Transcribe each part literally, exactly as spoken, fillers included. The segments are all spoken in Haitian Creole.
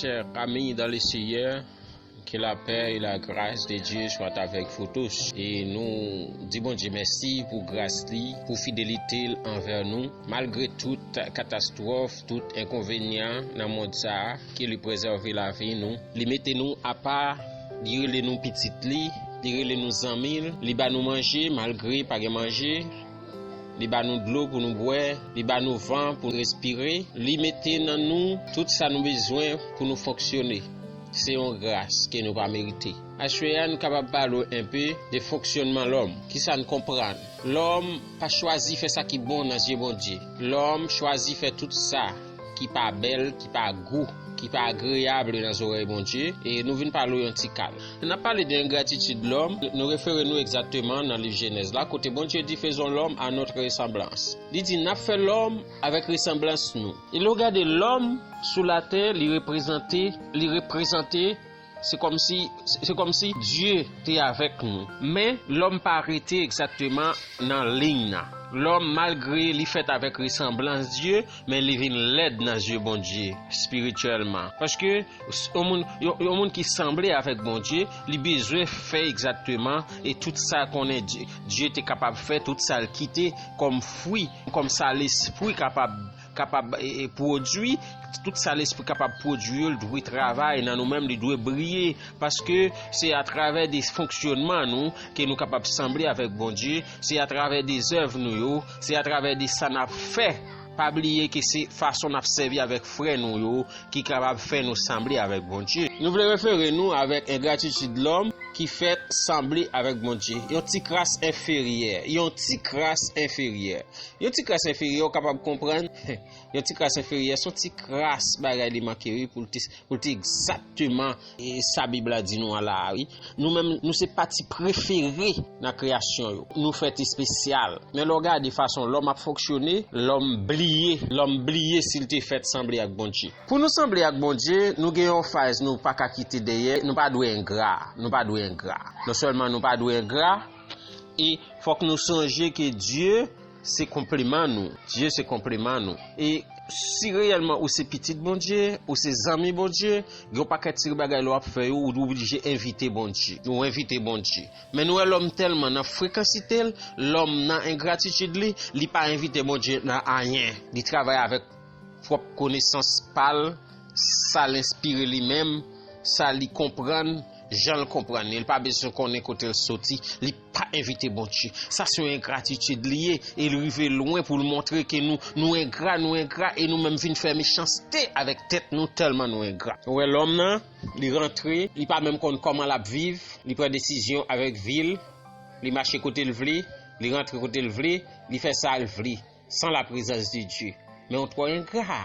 Chers amis dans le Seigneur, que la paix et la grâce de Dieu soient avec vous tous. E nou di Bondye mèsi pou gras li, pou fidelite l anvè nou. Malgre tout katastwòf, tout enkonvenyan nan mond sa a, ke li prezève lavi nou, li mete nou apa, li rele nou pitit li, li rele nou zanmi l, li ba nou manje malgre pa gen manje, li ba nou dlo pou nou bwè, li ba nou van pou nou respire, li mete nan nou tout sa nou bezwen pou nou fonksyone. Se yon gras ke nou pa merite. Aswè a, nou kapab pale w enpe de fonksyònman lòm. Kisa n konprann? Lòm pa chwazi fè sa ki bon nan zye Bondye. Lòm chwazi fè tout sa ki pa bèl, ki pa gou, ki pa agreyab nan zòrèy Bondye, e nou vin pale w yon ti kal. N ap pale de engratitid lòm, nou refere nou egzakteman nan liv Jenèz la, kote Bondye di, faisons l'homme à notre ressemblance. Li di, n ap fè lòm avèk resanblans nou. E lè w gade lòm sou latè, li reprezante, li reprezante, se kòmsi, se kòmsi Dye te avèk nou. Men, lòm pa rete egzakteman nan liy nan. Lòm, malgre li fèt avèk resanblans Dye, men li vin lèd nan zye Bondye, espirityèlman. Paske, s-, yon moun, yon, yon moun ki sanble avèk Bondye, li bezwen fè egzakteman e tout sa konnen Dye, Dye te kapab fè, tout sa l kite kòm fwi, kòm sa lespri kapab, kapab, e, e, pwodui, tout sa lespri kapab pwodui yo, l dwe travay nan nou menm, li dwe briye, paske se atravè de fonksyònman nou ke nou kapab sanble avèk Bondye, se atravè de zèv nou yo, se atravè de sa n ap fè. Pa bliye ke se fason n ap sèvi avèk frè nou yo ki kapab fè nou sanble avèk Bondye. Nou vle refere nou avèk engratitid lòm ki fèt sanble avèk Bondye. Yon ti kras enferyè, yon ti kras enferyè. Yon ti kras enferyè, ou kapab konprann. Yon ti kras enferyè, se yon ti kras bagay li manke, wi, pou l te, pou l te egzakteman, e, sa Bib la di nou an la a, wi. Nou menm, nou se pati prefere nan kreyasyon yo. Nou fèt espesyal. Men lè w gade fason lòm ap fonksyone, lòm bliye, lòm bliye si l te fèt sanble ak Bondye. Pou nou sanble ak Bondye, nou gen yon faz nou pa ka kite dèyè, nou pa dwe engra, nou pa dwe engra. Non sèlman nou pa dwe engra, e fòk nou sonje ke Dye se konpleman nou. Dye se konpleman nou. E si reyèlman ou se pitit Bondye, ou se zanmi Bondye, gen yon pakèt seri bagay lè w ap fè yo, ou oblije envite Bondye. Ou envite Bondye. Men nou wè lòm tèlman nan frekansite l, lòm nan engratitid li, li pa envite Bondye nan anyen. Li travay avèk pwòp konesans pa l, sa l enspire li menm, sa li konprann, jan l konprann li. Li pa bezwen konnen kote l soti. Li pa envite Bondye. Sa se yon engratitid li ye, e l rive lwen pou l montre ke nou, nou engra, nou engra, e nou menm vin fè mechanste avèk tèt nou tèlman nou engra. Ou wè lòm nan, li rantre, li pa menm konn kòman l ap viv, li pran desizyon avèk vi l, li mache kote l vle, li rantre kote l vle, li fè sa l vle, san laprezans de Dye. Men w twò engra.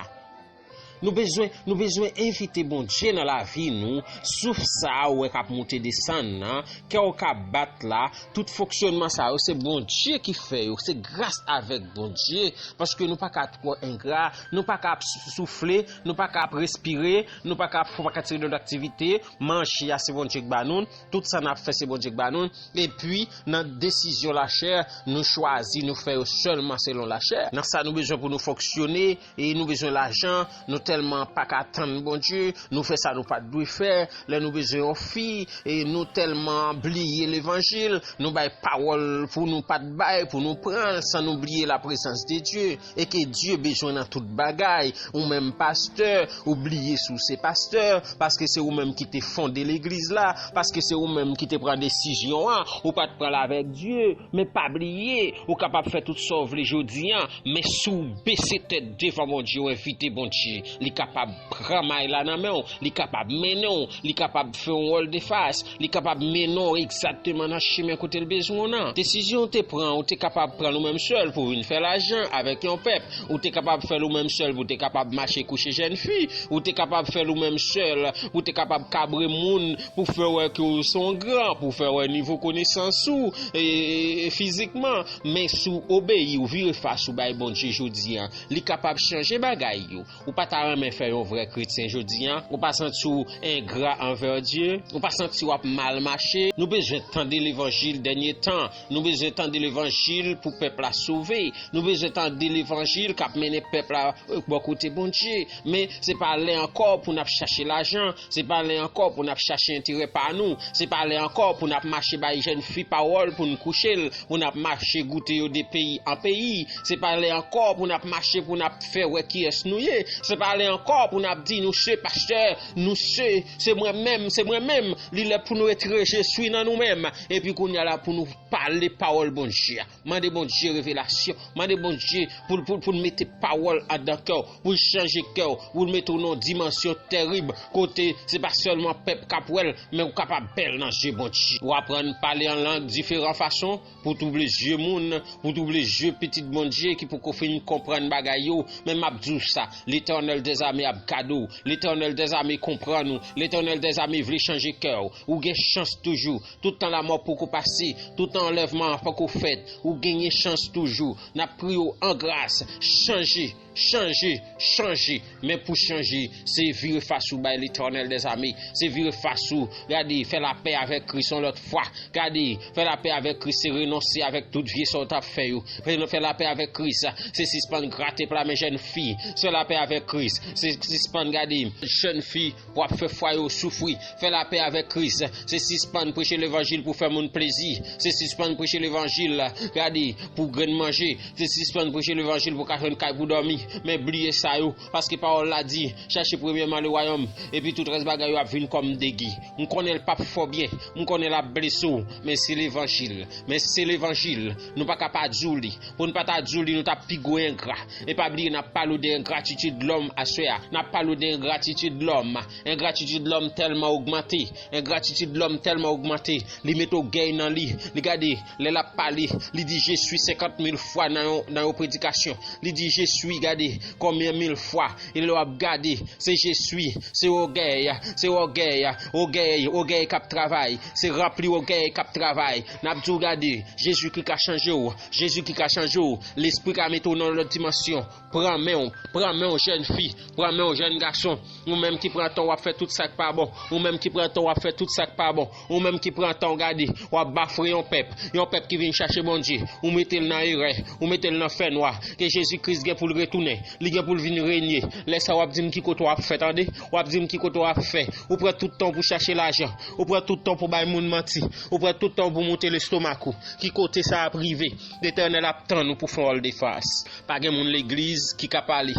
Nou bezwen, nou bezwen envite Bondye nan lavi nou. Souf sa a ou wè k ap moute desann nan, kè w k ap bat la, tout fonksyònman sa yo, se Bondye ki fè yo. Se gras avèk Bondye, paske nou pa ka twò engra, nou pa ka ap sou-, soufle, nou pa ka ap respire, nou pa ka ap fè yon pakèt seri lòt aktivite. Manje a, se Bondye k ba nou l. Tout sa n ap fè, se Bondye k ba nou l. Epi, nan desizyon lachè, nou chwazi, nou fè yo sèlman selon lachè. Nan sa nou bezwen pou nou fonksyone, e nou bezwen lajan, nou tèlman pa ka tann Bondye, nou fè sa nou pa t dwe fè. Lè nou bezwen yon fi, e nou tèlman bliye levanjil, nou bay pawòl pou nou pa t bay, pou nou pran l, san nou bliye laprezans de Dye. E ke Dye bezwen nan tout bagay. Ou menm pastè, ou bliye si w se pastè, paske se ou menm ki te fonde legliz la, paske se ou menm ki te pran desizyon an, ou pa t pran l avèk Dye. Men pa bliye, ou kapab fè tout sa w vle jodi an, men si w bese tèt devan Bondye, w envite Bondye, li kapab pran may la nan men w, li kapab mennen w, li kapab fè yon wòl de fas, li kapab mennen w egzakteman nan chemen kote l bezwen w nan. Desizyon w te pran, ou te kapab pran l ou menm sèl pou w vin fè lajan avèk yon pèp, ou te kapab fè l ou menm sèl pou w te kapab mache kouche jèn fi, ou te kapab fè l ou menm sèl pou w te kapab kabre moun, pou fè wè ke w se yon gran, pou fè wè nivo konesans ou, e, e, e fizikman. Men si w obeyi, w vire fas ou bay Bondye jodi an, li kapab chanje bagay yo. Ou pa ta renmen fè yon vrè kretyen jodi a. Ou pa santi w engra anvè Dye. Ou pa santi w ap mal mache. Nou bezwen tande levanjil dènye tan. Nou bezwen tande levanjil pou pèp la sove. Nou bezwen tande levanjil k ap mennen pèp la bò kote Bondye. Men se pa lè ankò pou n ap chache lajan. Se pa lè ankò pou n ap chache enterè pa nou. Se pa lè ankò pou n ap mache bay jèn fi pawòl pou n kouche l, pou n ap mache goute yo de peyi an peyi. Se pa lè ankò pou n ap mache pou n ap fè wè kiyès nou ye. Se pa lè ankò pou n ap di nou se pastè, nou se, se mwen menm, se mwen menm. Li lè pou nou retire Jeswi nan nou menm. Epi kounye a la pou nou pale pawòl Bondye a. Mande Bondye revelasyon. Mande Bondye pou, pou, pou l mete pawòl anndan kè w, pou l chanje kè w, pou l mete w nan yon dimansyon tèrib, kote se pa sèlman pèp k ap wè l, men ou kapab bèl nan je Bondye. Ou aprann pale an lang diferan fason, pou twouble je moun, pou twouble je pitit Bondye ki poko fin konprann bagay yo. Men m ap di w sa, Letènèl dèzame ap gade w, Letènèl dèzame konprann ou, Letènèl dèzame vle chanje kè w. Ou gen chans toujou. Toutan lanmò poko pase, toutan anlèvman an poko fèt, ou genyen chans toujou. N ap priye w an gras, chanje, chanje, chanje. Men pou chanje, se vire fas ou bay Letènèl dèzame. Se vire fas ou, gade, fè lapè avèk Kris yon lòt fwa. Gade, fè lapè avèk Kris, se renonse avèk tout vye sa w t ap fè yo. Fè, fè lapè avèk Kris, se sispann grate pla men jèn fi. Fè lapè avèk Kris, se sispann gade jèn fi pou ap fè fwaye w soufri. Fè lapè avèk Kris, se sispann preche levanjil pou fè moun plezi. Se sispann preche levanjil, gade, pou grenn manje. Se sispann preche levanjil pou ka jwenn kay pou dòmi. Men bliye sa yo, paske pawòl la di, chache premyèman le wayòm, epi tout rès bagay yo ap vin kòm degi. M konnen l p ap fè w byen, m konnen l ap blese w, men se levanjil. Men se levanjil, nou pa ka pa di w li. Pou n pa ta di w li, nou t ap pi gwo engra. E pa bliye, n ap pale w de engratitid lòm aswè a. N ap pale w de engratitid lòm. Engratitid lòm tèlman ogmante. Engratitid lòm tèlman ogmante. Li mete ògèy nan li. Li gade, lè l ap pale, li di, "Je suis" senkant mil fwa nan yon, nan yon predikasyon. Li di, "Je suis", gade, konbyen mil fwa. E lè w ap gade, se je suis, se ògèy, se ògèy, ògèy, ògèy k ap travay. Se ranpli ògèy k ap travay. N ap di w, gade, Jezikri ka chanje w. Jezikri ka chanje w. Lespri ka mete w nan yon lòt dimansyon. Pran men w, pran men w, jèn fi, pran men w, jèn gason. Ou menm ki pran tan w ap fè tout sa k pa bon. Ou menm ki pran tan w ap fè tout sa k pa bon. Ou menm ki pran tan w gade, w ap bafwe yon pèp. Yon pèp ki vin chache Bondye. Ou mete l nan erè. Ou mete l nan fènwa. Ke Jezi Kris gen pou l retounen. Li gen pou l vin renye. Lè sa w ap di m ki kote w ap fè, tande. W ap di m ki kote w ap fè. Ou pran tout tan w pou chache lajan. Ou pran tout tan w pou bay moun manti. Ou pran tout tan w pou moute lestomak ou. Ki kote sa ap rive? Letènèl ap tann ou pou fè yon volte fas. Pa gen moun legliz ki ka pale.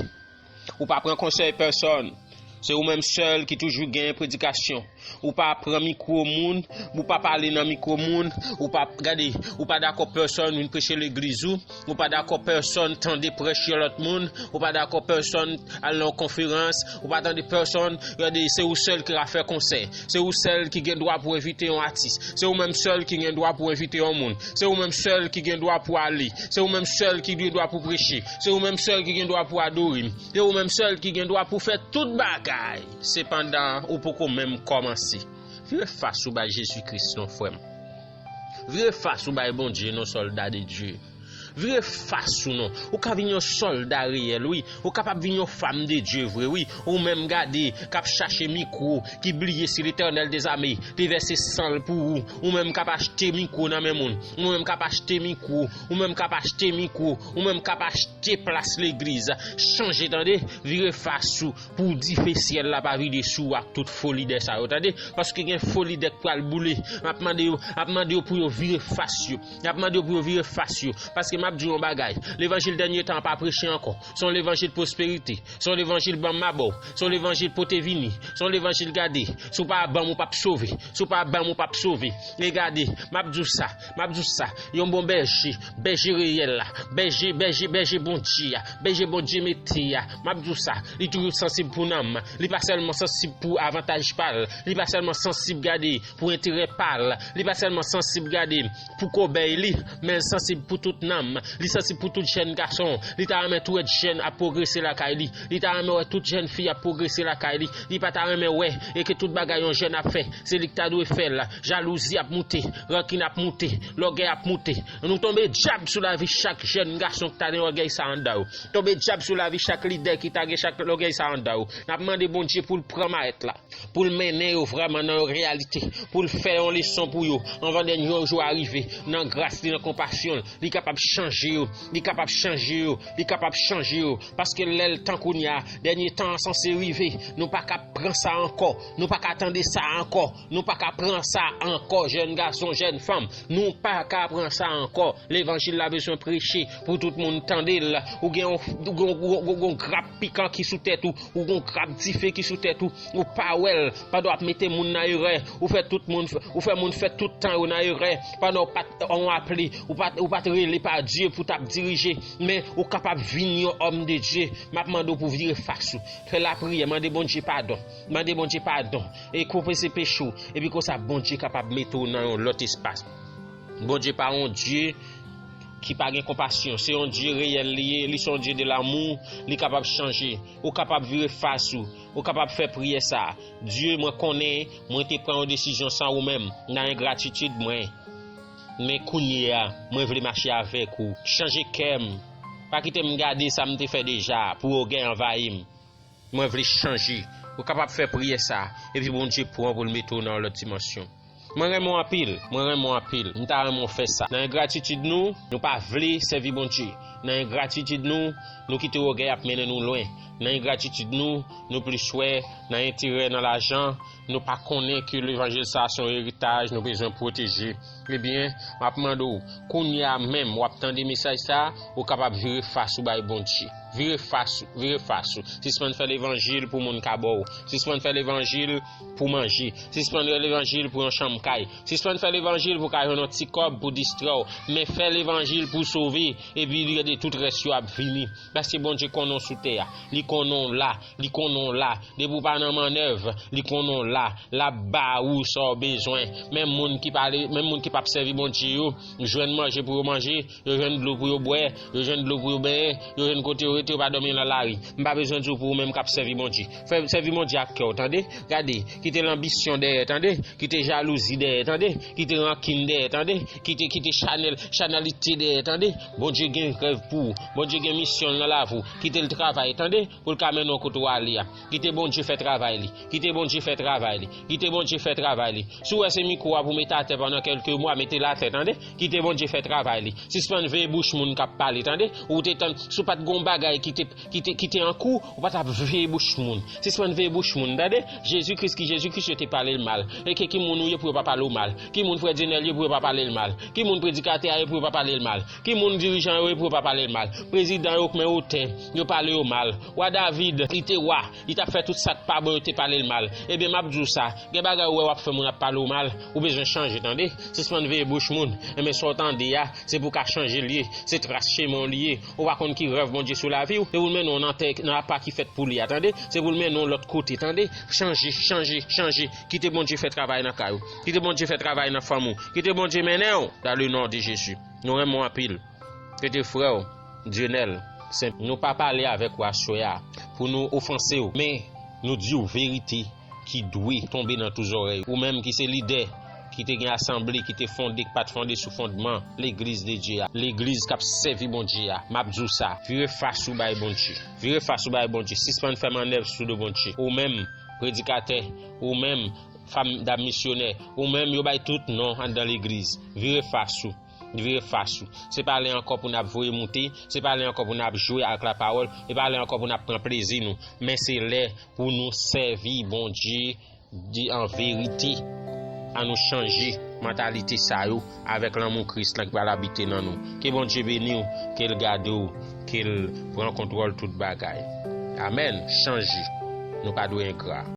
Ou pa pran konsèy pèsòn. Se ou menm sèl ki toujou genyen predikasyon. Ou pa pran mikwo moun, ou pa pale nan mikwo moun, ou pa gade, ou pa dakò pèsòn vin preche legliz ou, ou pa dakò pèsòn tande prèch yon lòt moun, ou pa dakò pèsòn al nan yon konferans, ou pa tande pèsòn, gade, se ou sèl ki ka fè konsèy. Se ou sèl ki gen dwa pou envite yon atis. Se ou menm sèl ki gen dwa pou envite yon moun. Se ou menm sèl ki gen dwa pou ale. Se ou menm sèl ki gen dwa pou preche. Se ou menm sèl ki gen dwa pou adore. Se ou menm sèl ki gen dwa pou fè tout bagay. Sepandan, ou poko menm kòmanse. Vire fas ou bay Jezi Kris non, frè m. Vire fas ou bay Bondye non, sòlda de Dye. Vire fas ou non. Ou ka vin yon sòlda reyèl, wi. Ou kapab vin yon fanm de Dye vre, wi. Ou menm gade, k ap chache mikwo, ki bliye si Letènèl dezame te vèse san l pou ou. Ou menm k ap achte mikwo nan men moun. Ou menm k ap achte mikwo. Ou menm k ap achte mikwo. Ou menm k ap achte plas legliz. Chanje, tande. Vire fas ou pou dife syèl la pa vide sou ou ak tout fo lidè sa yo, tande. Paske gen fo lidè k pral boule. M ap mande yo, ap mande yo pou yo vire fas yo. M ap mande yo pou yo vire fas yo. Paske m ap di yon bagay. Levanjil dènye tan an pa preche ankò. Se yon levanjil pwosperite. Se yon levanjil ban m mabò. Se yon levanjil pote vini. Se yon levanjil gade. Si w pa ban m, ou p ap sove. Si w pa ban m, ou p ap sove. E gade, m ap di w sa. M ap di w sa. Yon bon bèje. Bèje reyèl la. Bèje, bèje, bèje Bondye a. Bèje Bondye mete a. M ap di w sa. Li toujou sansib pou nanm. Li pa sèlman sansib pou avantaj pa l. Li pa sèlman sansib gade pou enterè pa l. Li pa sèlman sansib gade pou kobèy li, men l sansib pou tout nanm. Li santi pou tout jèn gason. Li ta renmen tou wè jèn ap pwogrese lakay li. Li ta renmen wè tout jèn fi ap pwogrese lakay li. Li pa ta renmen wè e ke tout bagay yon jèn ap fè, se li ki ta dwe fè l. Jalouzi ap moute, rankin ap moute, lògèy ap moute. Nou tonbe dyab sou lavi chak jèn gason ki ta gen lògèy sa anndan yo. Tonbe dyab sou lavi chak lidè ki ta gen chak lògèy sa anndan yo. N ap mande Bondye pou l pran mayèt la, pou l mennen yo vrèman nan yon reyalite, pou l fè yon leson pou yo, anvan dènye jou a rive, nan gras li, nan konpasyon l, li kapab chanje yo, li kapab chanje yo, li kapab chanje yo, paske lè l tan kounye a, dènye tan an sanse rive, nou pa ka pran sa ankò, nou pa ka tande sa ankò, nou pa ka pran sa ankò, jèn gason, jèn fanm, nou pa ka pran sa ankò. Levanjil la bezwen preche pou tout moun tande l. Ou gen yon, ou gen yon, yon, yon, yon grap pikan ki sou tèt ou, ou gen yon grap dife ki sou tèt ou, ou pa wè l, pandan w ap mete moun nan erè, ou fè tout moun, ou fè moun fè tout tan yo nan erè, pandan w pa t, on aple, ou pa t, ou pa t rele pa Dye pou t ap dirije, men ou kapab vin yon òm de Dye. M ap mande w pou vire fas ou, fè lapriyè, mande Bondye padon, mande Bondye padon, e konfese peche w, epi konsa Bondye kapab mete w nan yon lòt espas. Bondye pa yon Dye ki pa gen konpasyon. Se yon Dye reyèl li ye, li se yon Dye de lanmou, li kapab chanje. Ou kapab vire fas ou, ou kapab fè priyè sa a. Dye, mwen konnen mwen te pran yon desizyon san ou menm, nan engratitid mwen. Men kounye a, mwen vle mache avèk ou. Chanje kè m. Pa kite m gade sa m te fè deja pou ogèy anvayi m. Mwen vle chanje. Ou kapab fè priyè sa a, epi Bondye pran pou l mete w nan yon lòt dimansyon. Mwen renmen w anpil, mwen renmen w anpil. M ta renmen w fè sa. Nan engratitid nou, nou pa vle sèvi Bondye. Nan engratitid nou, nou kite ogèy ap mennen nou lwen. Nan engratitid nou, nou plis wè nan enterè, nan lajan. Nou pa konnen ke levanjil sa a se yon eritaj nou bezwen pwoteje. Ebyen, m ap mande w, kounye a menm, w ap tande mesaj sa a, ou kapab vire fas ou bay Bondye. Vire fas ou, vire fas ou. Sispann fè levanjil pou moun ka ba w. Sispann fè levanjil pou manje. Sispann fè levanjil pou yon chanm kay. Sispann fè levanjil pou ka jwenn yon ti kòb pou distrè w. Men fè levanjil pou sove, epi li de tout rès yo ap vini. Paske Bondye konnen w sou tè a. Li konnen w la. Li konnen w la. Depi w pa nan mannèv, li konnen w la. L ap ba ou sa w bezwen. Menm moun ki pale, menm moun ki p ap sèvi Bondye yo, jwenn manje pou yo manje, yo jwenn dlo pou yo bwè, yo jwenn dlo pou yo benyen, yo jwenn kote yo rete, yo pa dòmi nan lari. M pa bezwen di w pou ou menm k ap sèvi Bondye. Fè, sèvi Bondye ak kè w, tande? Gade, kite lanbisyon dèyè, tande? Kite jalouzi dèyè, tande? Kite rankin dèyè, tande? Kite, kite chanèl, chanalite dèyè, tande? Bondye gen rèv pou ou. Bondye gen misyon l nan lavi w. Kite l travay, tande? Pou l ka mennen w kote w ale a. Kite Bondye fè travay li. Kite Bondye fè travay li. Kite Bondye fè travay li. Si w wè se mikwo a pou w mete atè pandan kèlke mwa, mete l atè, tande? Kite Bondye fè travay li. Sispann veye bouch moun k ap pale, tande? Ou te tann, si w pa t gen yon bagay ki te, ki te, ki te an kou, ou pa t ap veye bouch moun. Sispann veye bouch moun, tande? Jezi Kris, ki Jezi Kris yo te pale l mal? E ke ki moun ou ye pou yo pa pale w mal? Ki moun frè Dyenèl ye pou yo pa pale l mal? Ki moun predikatè a ye pou yo pa pale l mal? Ki moun dirijan yo ye pou yo pa pale l mal? Prezidan yo k men otè, yo pale yo mal. Wa David, li te wa, li t ap fè tout sa k pa bon, yo te pale l mal. Ebyen, m ap di w sa, gen bagay ou wè w ap fè moun ap pale w mal, ou bezwen chanje, tande? Sispann veye bouch moun. Enben, sa w tande a, se pou w ka chanje l ye. Se tras chemen w li ye. Ou pa konn ki rèv Bondye sou lavi w. Se pou l mennen w nan tè, nan apa ki fèt pou li a, tande? Se pou l mennen w lòt kote, tande? Chanje, chanje, chanje. Kite Bondye fè travay nan kay ou. Kite Bondye fè travay nan fanmi w. Kite Bondye mennen w dans le nom de Jésus. Nou renmen w anpil. Kite frè w, Dyenèl, se nou pa pale avèk ou aswè a pou nou ofanse w, men nou di w verite ki dwe tonbe nan tou zòrèy. Ou menm ki se lidè, ki te gen asanble, ki te fonde, ki pa t fonde sou fondman legliz de Dye a. Legliz k ap sèvi Bondye a. M ap di w sa, vire fas ou bay Bondye. Vire fas ou bay Bondye. Sispann fè mannèv sou do Bondye. Ou menm, predikatè, ou menm, fanm, dam misyonè, ou menm, yo bay tout non anndan legliz. Vire fas ou. Vire fas ou. Se pa lè ankò pou n ap voye moute, se pa lè ankò pou n ap jwe ak lapawòl, se pa lè ankò pou n ap pran plezi nou. Men se lè pou nou sèvi Bondye di an verite. Ann nou chanje mantalite sa yo avèk lanmou Kris lan ki pral abite nan nou. Ke Bondye beni w, ke l gade w, ke l pran kontwòl tout bagay. Amèn. Chanje. Nou pa dwe engra.